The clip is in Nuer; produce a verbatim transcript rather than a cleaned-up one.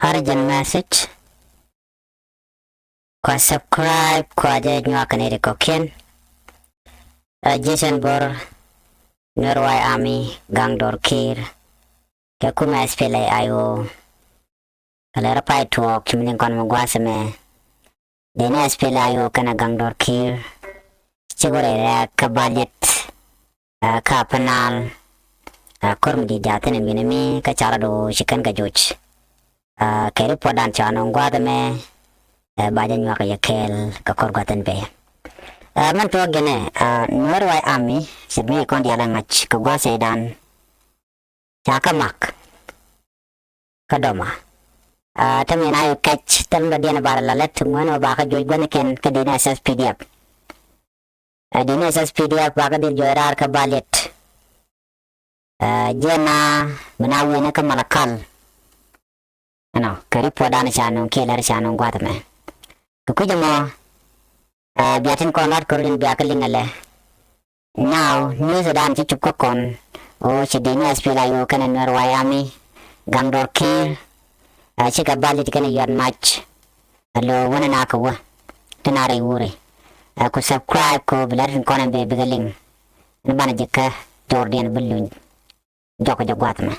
Urgent message. Kua subscribe kua jɛ nyuak kɛ nɛy ti kɔ̱kiɛn. Ɛ, Jason Bor, Nuer White Army, Gaŋ Dɔr Kiir kɛ kumɛ S P L A I O. Kɛ lɛ rɔ pay tuɔɔk ci mi liŋ kɔn mi gua̱a̱th ɛmɛ. Dee ni S P L A I O kɛnɛ Gaŋ Dɔr Kiir ci go̱rɛ rɛk kä Baliet. Ɛ, kä Upper Nile, ɛ, ko̱r mi di̱i̱t jaathin ɛ mi̱ni mi kä ca rɔɔdu ci kɛn kɛ joc. Ɛ, kɛ ripuɔtdan ca nöŋ gua̱a̱th ɛmɛ, ɛ, ba jɛ nyuak yɛ kɛɛl kɛ ko̱r gua̱thin bɛ. Ɛ, mɛn tuɔɔk jɛnɛ, ɛ, Nuer White Army ce̱t mi kɔn diaal ɛ ŋa̱c kɛ gua̱a̱th cɛydan. Ca kä mak kä Doma. Ɛ, te mi na yɛ kɛc thil mi dɔ̱diɛn ɛ ba rɛ la lät ŋuɛn ɛ ba kä joc gua̱thnikiɛn kä dee ni S S P D F. Ɛ, dee ni S S P D F ba kä dhil juɔc raar kä Baliet. Ɛ, jiɛn na mi na wi̱i̱ni kä Malakal. Ɛnɔ kɛ ripuɔtdan ca nöŋ kiɛ lɛr ca nöŋ gua̱th ɛmɛ. Kɛ kui̱c ɛmɔ, ɛ, bia tin kɔn lat ko̱r in bia kä liŋ ɛlɛ. Now news dan ci cup kä kɔn ɣöö ci dee ni S P L A I O kɛnɛ Nuer White Army, Gaŋ Dɔr Kiir, ɛ, cikɛ Baliet kɛnɛ Yuat Mac. Alo wänɛ na kɛ wä ti na rɛy wuri. Ɛ, ku subscribe kɛ ɣöö bi lɛr tin kɔn ɛn bee bikɛ liŋ. Ni banɛ ji̱ kä jɔwrdiɛn bi luny. Jɔk jɛ gua̱th mɛ.